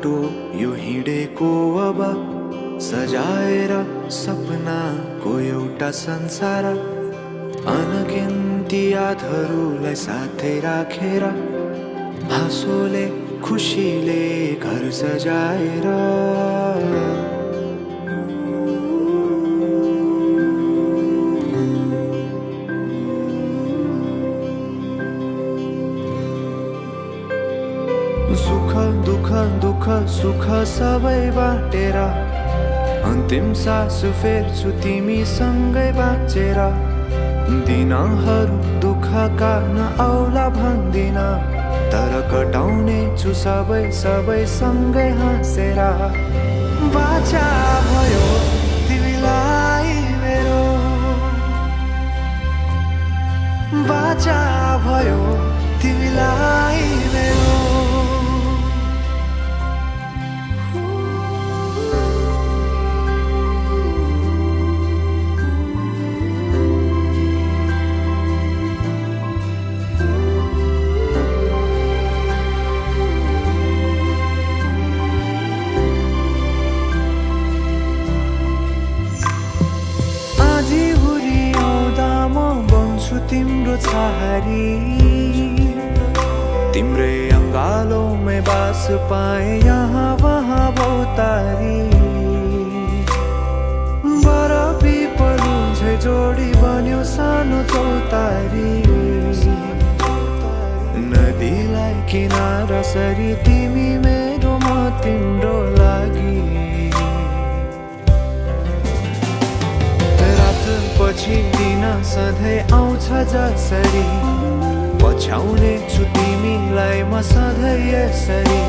बाटो यो हिँडेको अब सजाएर सपनाको एउटा संसार अनगिन्ती यादहरूलाई साथै राखेर हाँसोले खुसीले घर सजाएर सुख दुःख दुःख सुख सबै बाटेर अन्तिम सास फेर्छु तिमीसँगै बाँचेर दिनहरू दुःखका नआउला भन्दिन तर कटाउने छु सबै सबै सँगै हाँसेर बाचा भयो तिमीलाई मेरो बाचा भयो तिमीलाई मेरो तिम्रो छहारी तिम्रै अङ्गालोमै बास पाए यहाँ वहाँ बहुतारी बरफी पलु झै जोडी बन्यो सानो चौतारी नदीलाई किनारा सरी तिमी मेरो म तिम्रो लागि पछि दिन सधैँ आउँछ जसरी पछ्याउने छु तिमीलाई म सधैँ यसरी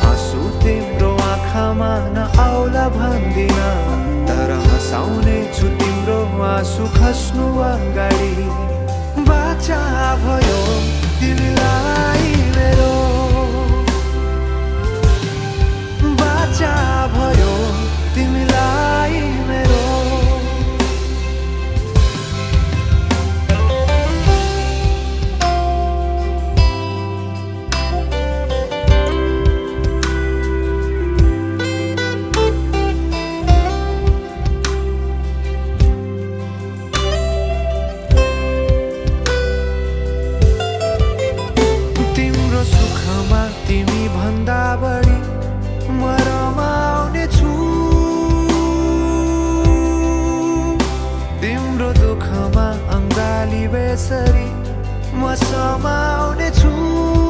आँसु तिम्रो आँखामा नआउला भन्दिन तर हँसाउने छु तिम्रो आँसु खस्नु अगाडि बाचा भयो तिमीलाई मेरो बाचा भयो तिमीलाई मेरो बढी म रमाउने छु तिम्रो दुःखमा अङ्गाली बेसरी म समाउने छु